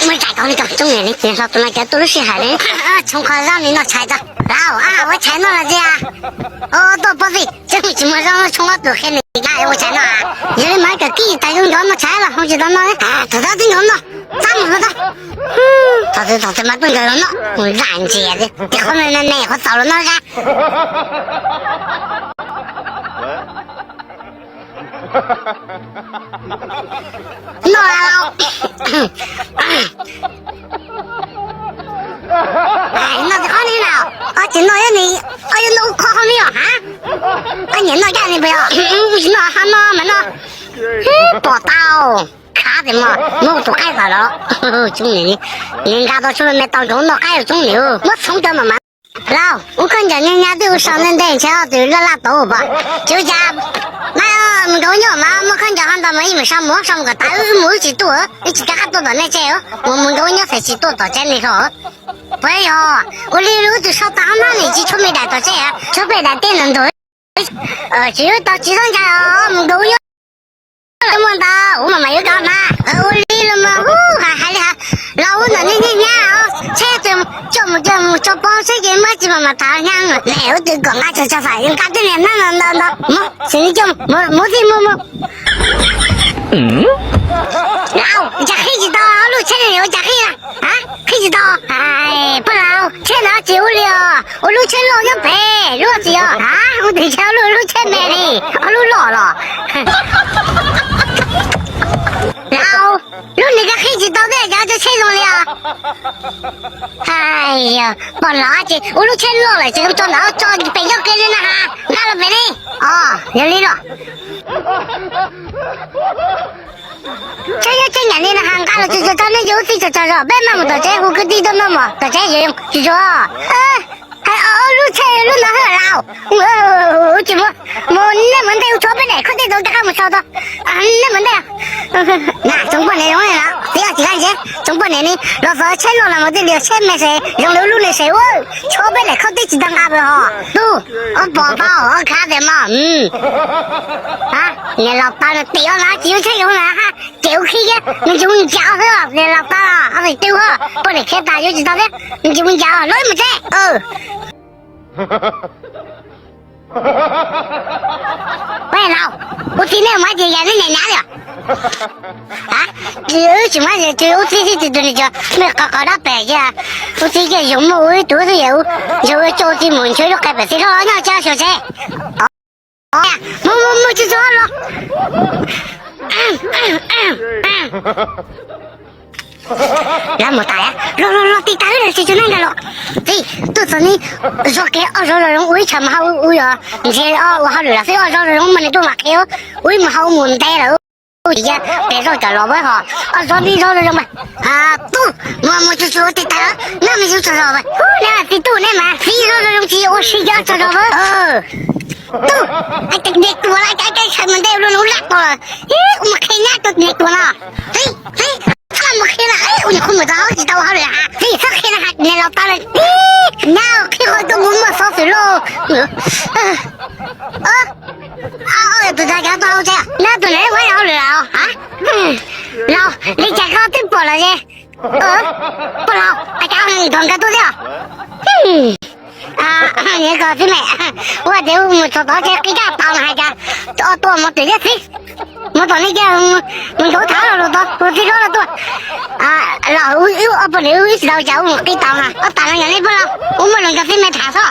Mus zais tau li ko, tsob niag li hlo tus no cov tuaj lub sij hawm li. Txhoov qhov zaub li no tshais tso. Lau, ua tshais noj los tsis? Tuaj pob txij, tseeb tsis muaj zaub tshoob ob tug qhia nws ya ua tshais noj. Yog li mas kawm kib tas zoo nkauv noj tshais los hau tsis tau noj. Thaum twg twb nkauv noj, txab mus tau. Thaum twg thaum twg mas tuaj nkawd los noj, mus zam ntsia tias qhov me me qhov txaus los noj zab. Noj los, noj tsis qhob li na. Koj tsis noj, koj yuav noj ub khob qhov mi os ha? Koj nyiam noj caj li puas yog? Tsis noj, ho noj mas noj. Pom tau, khav tias mas muab tus qaib tawm los. Tsob niag, nws nqa tau tshoob me tau nkaus noj qaib los tsob niag, muab txhoov cov mam mas. Lauj, ua khaub ncaws nyab nyab twb ua sau ntej ntej ntshe tus laj laj tau pom. Tsis ua cas, mas mus nkaus nyob mas muaj khaub ncaws ho ntau mas yeej mus sau mus sau mus kom tas wb mus wb tsis tuaj, wb tsis rov qab tuaj tom nej tsev, mus mus nkaus nyob txhais tsis tuaj tom tsev li hlo. Puas yog, ua li wb tus sau tas hab nab nim tsis tshuav me daim tom tsev, tshuav peb daim teb ntawd ntug. Tsis tau tsis txhob ntshai os, mus nkaus nyob. Muaj ntau ub mas mas yuav rov mas ua li los mas ub hais hais li hais los ub ntawm nej niaj hnub tsheb coj mus coj mus tso poob seb ces muab tsis mas mas tas hnyav ne ub twb kom nqa tso tso fam nqa tej niag hnab no ntau ntau mus xws li coj mus txij mus mus. Lauj, cas qhib tsis tau ob lub tsheb ne, ua cas qhib, qhib tsis tau? Pog laus, tsheb no tsis ua li os, ua lub tsheb loj nyob pem lub tsis yog, ua twg tsheb lub lub tsheb me li, ob lub loj los. Lauj, lub nws koj qhib tsis tau tej cov tsheb zoo li os. Hais yog pog laus ces ua lub tsheb loj lawm ces tso ntawd tso pem nyob kiag li na ha, nqa los pem li. Os, yog li los. Tsheb nyob tsheb nyam li no ha, nqa los tsis tau, nej cov ub txij tso tso zog, peb maj mus tom tsev hu kwv tij tuaj noj mov tom tsev yuav tsis tso. Hais ob lub tsheb lub ntawd hwj laus. Tsis muaj, mus nej mus ntej ua tshuav peb daim khaub tej tau rov qab mus sau tau. Nej mus ntej. Na tsoom poj niam zoo li no, txiv tsis kaj ntsia, tsoom poj niam ni los txog tsheb loj los mus tej li tsheb me se zoo li ub lub ne se, tshuav peb daim khaub tij tsis tau nqa pes hos. Tub, ob pom tau ob khav tias mog. Niam laus tas no tim ob na tsis yuav tsheb zoo na ha, ces ua khib kiag me ntsis mus ncav xwb, niam laus tas ob feem twg poj niam khiav tas yuav tsis tau thiab, me ntsis mus ncav los ib mus tsev. Peb laus, ua txiv nej mas ces yam nej niam nyav li os. Tsis muab tsis ua txiv tsis tus niam cov me qhov qhov dab pem ces ua txiv ces yus muaj ua ib tug xwb yam, yus ua tsis ua txiv mus nchuav lub qe pem txiv hlob nyob tsis xyuas tsev. Mus mus mus tsis txhob los. Lawv mus tas, los los los tiv tas wb los tsis tsis neej nkaus los. Txiv, tuaj txog ni, zov kev ob zov zoo zoo ua ib tsam mus hauj ua, ntshe ua hauj lwm los xwb, ob zov zoo zoo mas nws tuaj mas qhia, ua ib mus hauj mus ntev lawm. Ub, ces pem zoj cov los ua hos, ob zov ni zov zoo zoo mas. Tub, mus mus tsis tsis ua tiv tas, neb me tsis tsis zov, neb txiv tub neb mas txiv zov zoo zoo tsis ua si cov tsis zov. Tub, niam tuag lawm, niam tuag lawm, ub mus qhia nyab rau niam tuag no. Txiv, txiv, txhob mus qhia na, ua niam qhuav mus tau hauj tsis tau hauj lwm ha, txiv txhob qhia na, niam laus tas lawm, nyab qhia qhov tuaj mus muaj xov xwm lauj. Tus tag cov tuaj hauj tsev, neb tus niam ua hauj lwm lawm. Laus, li cas koj twb pom lawm es. Pog laus, cas nkawd tuaj thiab? Kom txiv me, ua tias mus txog tod ces qib kaj tau no hais cas tuaj mus twm thiab txiv. Mus tom nej kiag, mus nkaum thav los tod, mus txiv hlob los tuaj. Los wb ob poj niam wb tsis tau cas wb mus qib tau na, ob tas no yog nej pog laus, wb muaj lus nrog txiv me tham xwb.